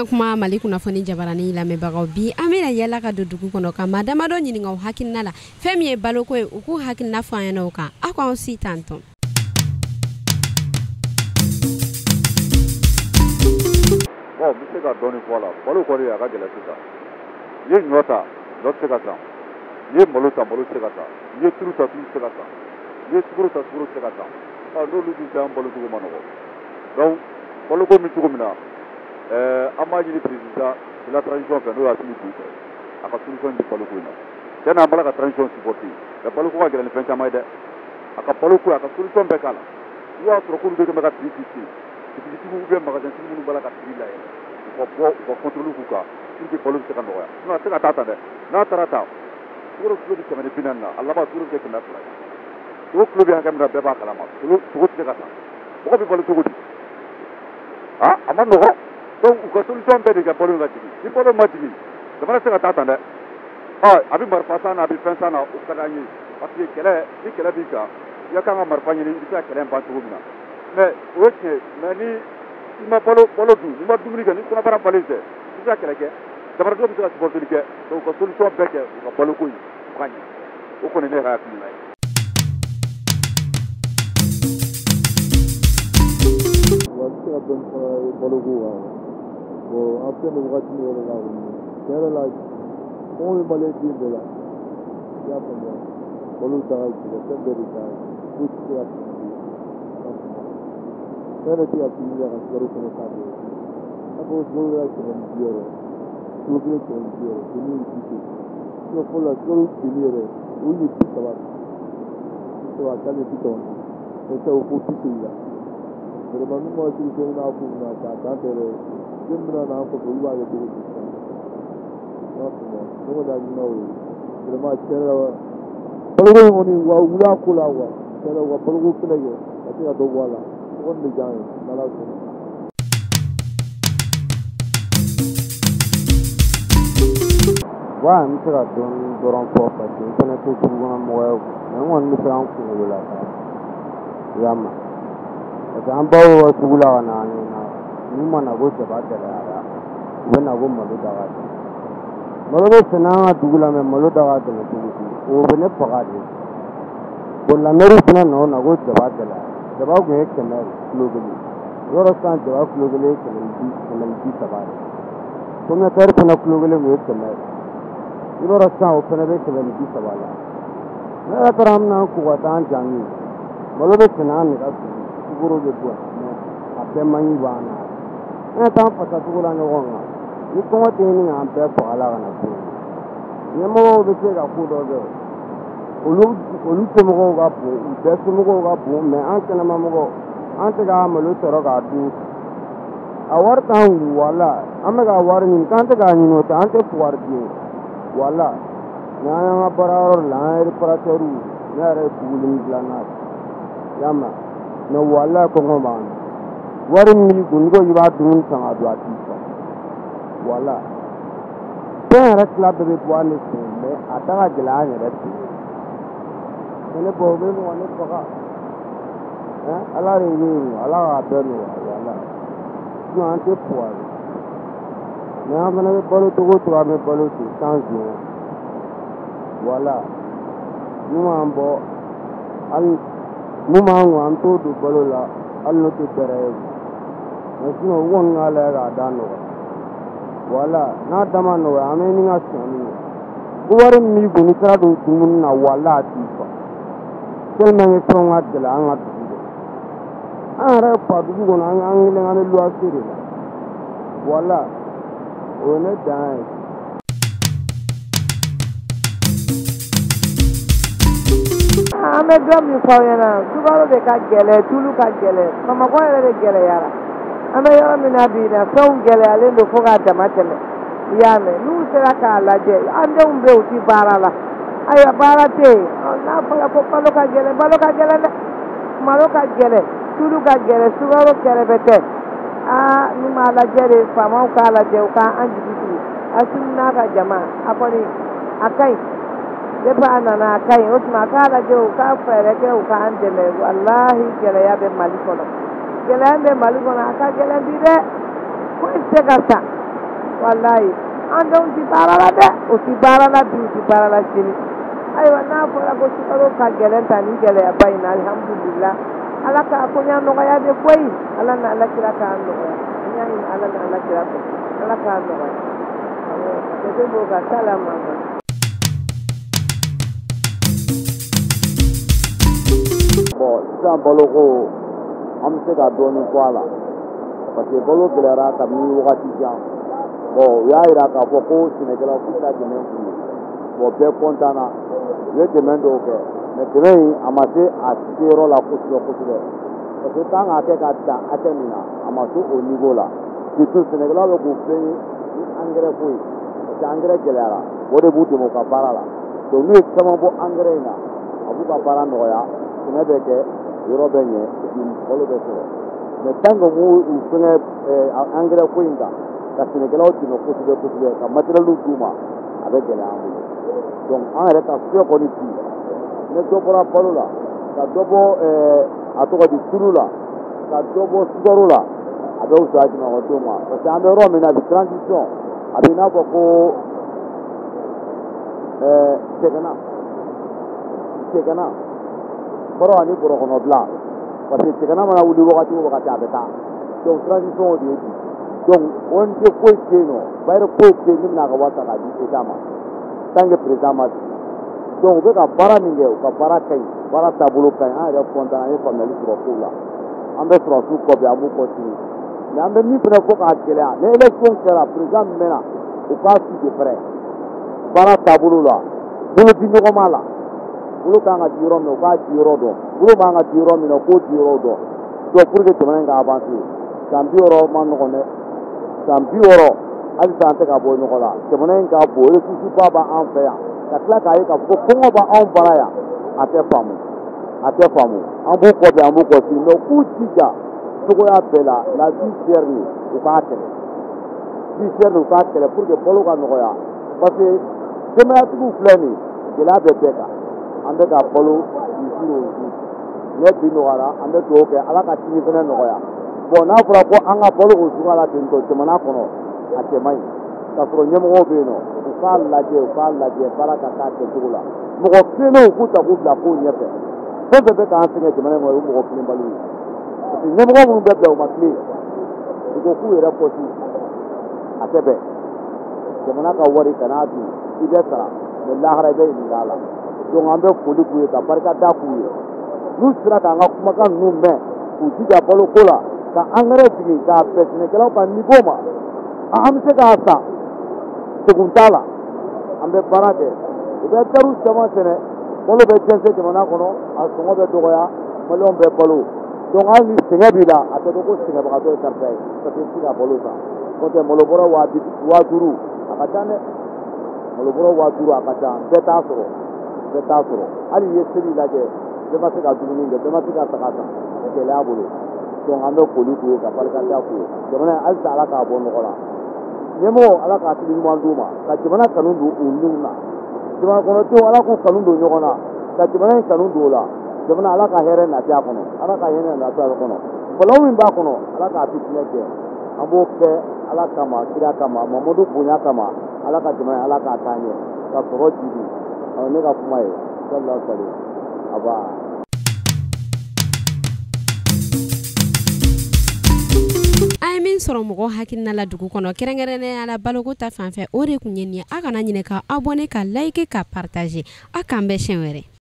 Kuma Mali kunnafoni jabarani lamɛnbagaw, bi an bɛna yala ka don dugu kɔnɔ ka maa damadɔ ɲininka u hakilina la fɛn min ye baloko ye, u k'u hakilina fɔ an ɲɛna o kan. Aw k'aw si tantɔn. Bon, n bɛ se ka dɔɔnin fɔ a la. Balo kɔni a ka gɛlɛn sisan. N'i ye ɲɔ ta, ɲɔ tɛ se ka san. N'i ye malo ta, malo tɛ se ka san. N'i ye tulu ta, tulu tɛ se ka san. N'i ye sukaro ta, sukaro tɛ se ka san. Ɔ n'olu dun tɛ, an balocogo ma nɔgɔ. Donc baloko min cogo min na, an b'a ɲini président de la transition fɛ, n'o ye Assimi Goïta ye, a ka solution di baloko in na. Tiɲɛ na, an b'a la ka transition supporter, mais baloko ka gɛlɛn ni fɛn caman ye dɛ. A ka baloko, a ka solution bɛɛ k'a la. N'u y'a sɔrɔ k'olu de bɛ ka prix fixer, butigitigiw ou bien magasin-tigiw minnu b'a la ka prix layɛlɛ, u ka bɔ u ka contrôle k'u kan pour que balo bɛ se ka nɔgɔya. Sinon a tɛ se ka taa tan dɛ. N'a taara tan, sukaro kilo bɛ 140 na, a laban sukaro bɛ kɛ 200 ye. Sogo kilo bɛ hakɛ min na, bɛɛ b'a kalama. Sogo tɛ se ka san. Mɔgɔ bɛ balo cogo di? A ma nɔgɔ. Donc u ka solution bɛɛ de kɛ balo in ka jigin. Ni balo ma jigin, jamana tɛ se ka taa tan dɛ. A bɛ marifa san na, a bɛ fɛn san na, o ka d'an ye. Parce que kɛlɛ, ni kɛlɛ b'i kan, i ka kan ka marifa ɲini, i bɛ se ka kɛlɛ in ban cogo min na. Mais o ye tiɲɛ, mais ni i ma balo dun, n'i ma dumuni kɛ, ni kɔnɔbara falen tɛ, i bɛ se ka kɛlɛ kɛ. Jamanadenw bɛ se ka supporter kɛ. Donc u ka solution bɛɛ kɛ, u ka baloko in, u ka ɲɛ. O kɔni ne yɛrɛ hakilina ye. Wa n bɛ se ka dɔɔnin fɔ baloko kan. Bon, an filɛ nin wagati min yɛrɛ la kɔni, tiɲɛ yɛrɛ la, kɔngɔ bɛ maliyɛn den bɛɛ la. I y'a faamuya, balo da ka gɛlɛn, fɛn bɛɛ de da ka gɛlɛn, foyi tɛ se ka san bilen. I y'a faamuya, fɛn yɛrɛ tɛ ka fini ka sukaro fɛnɛ t'a bɛɛ ye. I n'a fɔ sukaro kɛra 160, kilo kelen 160, deni ye 80. Sinon fɔlɔ la sukaro deni yɛrɛ o ye 30, 30 a taalen 35, mais sisan o fo 80 la. Vraiment n'u ma solution ɲini a ko in na k'a dan tɛ dɛ, den bɛna n'an kɔfɛ olu b'a kɛ cogo di sisan? I y'a faamuya, ne kɔni hakilina y'o ye. Vraiment tiɲɛ yɛrɛ la, baloko in kɔni, u ka wuli a ko la quoi. Tiɲɛ yɛrɛ la, u ka baloko kɛlɛ kɛ ka se ka dɔ bɔ a la. O kɔni bɛ diya an ye n'Ala sɔnna. Wa n bɛ se ka dɔɔnin dɔrɔn fɔ parce que n fana tɛ sugu kɔnɔ mɔgɔ ye, mais n kɔni bɛ se ka n kunkolo la ta. I y'a mɛn, parce que an baw bɛ bɔ sugu la ka na an ɲɛna, n'u ma na ko jaba gɛlɛyara, u bɛ na ko malo da ka gɛlɛn. Malo bɛ sɛnɛ an ka dugu la, mais malo da ka gɛlɛn cogo di? O bɛ ne faga de. Bon, lamɛri fana nɔ na ko jaba gɛlɛyara. Jaba tun ye 100 kilo kelen, yɔrɔ sisan jaba kilo kelen ye 130 de. Pomme de terre fana kilo kelen tun ye 100 ye, i b'a dɔn sisan o fana bɛ 130 la. Ne yɛrɛ taara an bɛna an ko ka taa an jaabi. Malo bɛ sɛnɛ an de ka dugu, sukaro bɛ bɔ yan, mais a bɛɛ man ɲi b'an na. An ka taa an fasacogo la ɲɔgɔn kan, ni kɔngɔ tɛ ɲini k'an bɛɛ faga la ka na bɔ yen. Ɲɛmɔgɔw bɛ se ka ko dɔ kɛ, olu somɔgɔw ka bon, u bɛɛ somɔgɔw ka bon, mais an kɛnɛmamɔgɔw, an tɛ ka malo sɔrɔ k'a dun. A wari t'an kun, wala an bɛ ka wari ɲini, k'an tɛ k'a ɲini o tɛ, an tɛ fugari den, wala. Mais an y'an ka baarayɔrɔ la, an ye réparateur, ne yɛrɛ ye bugulini dilanna ye, i y'a mɛn. Mais wala kɔngɔ b'an na. Wari min b'i kun, n'i ko k'i b'a dumuni san ka don, a t'i fa. Wala fɛn yɛrɛ tila bɛɛ bɛ bɔ an de fɛ yen, mais a da ka gɛlɛn an yɛrɛ fɛ yen. Mais ne bɔ, o bɛ mɔgɔ ne faga. Ala de bɛ yen, Ala k'a bɛɛ nɔgɔya, wala. Sinon an tɛ fugari. Mais an fana bɛ balo cogo o cogo, an bɛ balo ten sans rien. Wala mun b'an bɔ, hali mun b'an kun, an t'o don balo la, hali n'o tɛ bɛrɛ ye. Mais sinon u kɔni k'a lajɛ k'a da nɔgɔya. Wala n'a da ma nɔgɔya, an bɛ ɲini ka sonyali kɛ. Ko wari min b'i kun, n'i taara don dumuni na, wala a t'i fa. Tellement que fɛnw ka gɛlɛn an ka dugu kɔnɔ. An yɛrɛ fa dugu kɔnɔ, an kelen an bɛ luwanse de la. Wala o ye ne dan ye. An bɛ dɔ min fɔ aw ɲɛna, sukaro de ka gɛlɛn, tulu ka gɛlɛn, Bamakɔ yɛrɛ de gɛlɛyara. An bɛ yɔrɔ min na bi na, fɛnw gɛlɛyalen don fo k'a dama tɛmɛ. I y'a mɛn, n'u sera k'a lajɛ, an denw bɛ yen, u ti baara la. Ayiwa, baara tɛ yen. N'a fɔra ko balo ka gɛlɛn, balo ka gɛlɛn dɛ. Malo ka gɛlɛn, tulu ka gɛlɛn, sukaro kɛrɛfɛ tɛ. Aa, n'u m'a lajɛ de, faamaw k'a lajɛ, u k'an jigi sigi. Asimi n'a ka jama, a kɔni a ka ɲi. Depuis a nana a ka ɲi, o tuma a k'a lajɛ u ka fɛɛrɛ kɛ u k'an dɛmɛ. Walahi gɛlɛya bɛ Mali kɔnɔ, gɛlɛya bɛ Mali kɔnɔ, a ka gɛlɛn bi dɛ, foyi tɛ se ka san. Walahi an denw ti baara la dɛ, u ti baara la bi, u ti baara la sini. Ayiwa n'a fɔra ko sukaro ka gɛlɛn tan nin gɛlɛyaba in na, alihamudulila, Ala k'a koɲa nɔgɔya de koyi. Ala na Ala kira k'a nɔgɔya, an y'a ɲini Ala na Ala kira fɛ, Ala k'a nɔgɔya. Awɔ, ka b'o kan salama. Bon, sisan baloko an bɛ se ka dɔɔnin fɔ a la parce que balo gɛlɛyara kabini wagati jan. Bon, u y'a jira k'a fɔ ko sɛnɛkɛlaw k'u ta dɛmɛ k'u ye. Bon, bɛɛ kɔntanna, u ye dɛmɛ dɔw kɛ, mais dɛmɛ in a ma se a seyɔrɔ la kosɛbɛ kosɛbɛ parce que kan k'a kɛ ka dan hakɛ min na, a ma se o niveau la. Surtout sɛnɛkɛlaw bɛ k'u plaignent ni engrais ko ye parce que engrais gɛlɛyara, o de b'u dɛmɛ u ka baara la. Donc n'u ye caman bɔ engrais in na, a b'u ka baara nɔgɔya, sɛnɛ bɛ kɛ, yɔrɔ bɛ ɲɛ, et puis balo bɛ sɔrɔ. Mais tant que m'u u fɛngɛ engrais ko in kan ka sɛnɛkɛlaw dɛmɛ kosɛbɛ kosɛbɛ ka matériel d'u ma, a bɛ gɛlɛya an bolo. Donc an yɛrɛ ka fiyɛ kɔni bi, ni dɔ bɔra balo la, ka dɔ bɔ a tɔgɔ di tulu la, ka dɔ bɔ sukaro la, a bɛ fisaya jamanadenw ma. Parce que an bɛ yɔrɔ min na bi, transition a bɛ i n'a fɔ ko cɛgana kɔrɔ ani bɔrɔkɔnɔbila, parce que cɛgana mana wuli wagati o wagati a bɛ taa. Donc transition o de ye bi. Donc ONG foyi tɛ yen nɔ, bailleur foyi tɛ yen min bɛna a ka wari ta k'a di État ma tant que président ma sigi. Donc u bɛ ka baara min kɛ, u ka baara ka ɲi, baara taabolo ka ɲi, an yɛrɛ kɔntan, an ye faamuyali sɔrɔ kow la. An bɛ sɔrɔdasiw kɔ bi, an b'u kɔ sini. Mais an bɛ min fana fɔ k'a gɛlɛya, ni élection kɛra, président min bɛ na, u k'a su de près baara taabolo la, bolo di ɲɔgɔn ma la. Bolo kan ka di yɔrɔ min na, u k'a di yɔrɔ dɔn, bolo man ka di yɔrɔ min na, u k'o di yɔrɔ dɔn. Donc pour que jamana in ka avancer, san 60 ma nɔgɔn dɛ, san 60 halisa an tɛ ka bɔ ɲɔgɔn la. Jamana in ka bon, ressource ba b'an fɛ yan, ka tila k'a ye k'a fɔ ko kɔngɔ b'anw bara yan, a tɛ faamu, a tɛ faamu. An b'u kɔ bi, an b'u kɔ sini, mais u k'u jija cogoya bɛɛ la, la vie chère nin, u k'a kɛlɛ, vie chère nin u k'a kɛlɛ pour que balo ka nɔgɔya. Parce que denbayatigiw filɛ nin ye, gɛlɛya bɛ bɛɛ kan, an bɛ ka balo du jour au jour. Ne bi nɔgɔyara, an bɛ dugawu kɛ Ala ka sini fana nɔgɔya. Bon, n'a fɔra ko an ka balo o cogoya la ten tɔ jamana kɔnɔ, a cɛ man ɲi. K'a sɔrɔ ɲɛmɔgɔw bɛ yen nɔ, u k'a lajɛ, u k'a lajɛ baara ka k'a kɛcogo la. Mɔgɔ kilennenw k'u ta k'u bila kow ɲɛfɛ. Fɛn fɛn bɛ k'an sɛgɛn jamana in kɔnɔ, o ye mɔgɔ kilenbaliw ye. Parce que ɲɛmɔgɔ minnu bɛ bila u ma tilen, u ko k'u yɛrɛ pɔsi, a tɛ bɛn. Jamana ka wari kan'a dun, i bɛ sara, mais lahara i bɛ ɲininka a la. Donc an bɛ foli k'u ye ka barika da k'u ye. N'u sera k'an ka kumakan ninnu mɛn, k'u jija baloko la, ka engrais jigin k'a bɛn sɛnɛkɛlaw ka niveau ma, an bɛ se k'a san, degun t'a la, an bɛ baara kɛ. U bɛ tariw caman sɛnɛ, balo bɛ jɛnsɛn jamana kɔnɔ, a sɔngɔ bɛ dɔgɔya, maliyɛnw bɛ balo. Donc hali ni sɛgɛn b'i la, a tɛ dɔn ko sɛgɛnbagatɔ ye karisa ye, parce que i tɛ se ka balo san. N'o tɛ malo bɔrɔ 5000 a ka ca dɛ, malo bɔrɔ 5000 a ka ca, bɛɛ t'a sɔrɔ, bɛɛ t'a sɔrɔ. Hali i ye seli lajɛ, bɛɛ ma se ka dumuni kɛ, bɛɛ ma se ka saga san, gɛlɛya bolo. Donc an bɛ foli k'u ye ka barika da k'u ye. Jamana in halisa Ala k'a bɔ nɔgɔ la. Ɲɛmɔgɔw Ala k'a hakili ɲuman d'u ma, ka jamana kanu don u niw na. Jamana kɔnɔdenw Ala k'u kanu don ɲɔgɔn na, ka jamana in kanu don o la. Jamana Ala ka hɛrɛ nati a kɔnɔ, Ala ka hɛrɛ nati a kɔnɔ. Balawu min b'a kɔnɔ, Ala k'a fitinɛ gɛn. An b'o kɛ Ala kama, kira kama, Mamadu bonya kama. Ala ka jamana Ala k'a taa ɲɛ, ka sɔrɔ jidi. Ne ka kuma ye sallallahu alaihi wa sallam. Aba. An ye min sɔrɔ mɔgɔ hakilina la dugu kɔnɔ, kɛrɛnkɛrɛnnenya la baloko ta fanfɛ, o de tun ye nin ye. A kana ɲinɛ ka abonné, ka like, ka partager. A k'an bɛn siɲɛ wɛrɛ.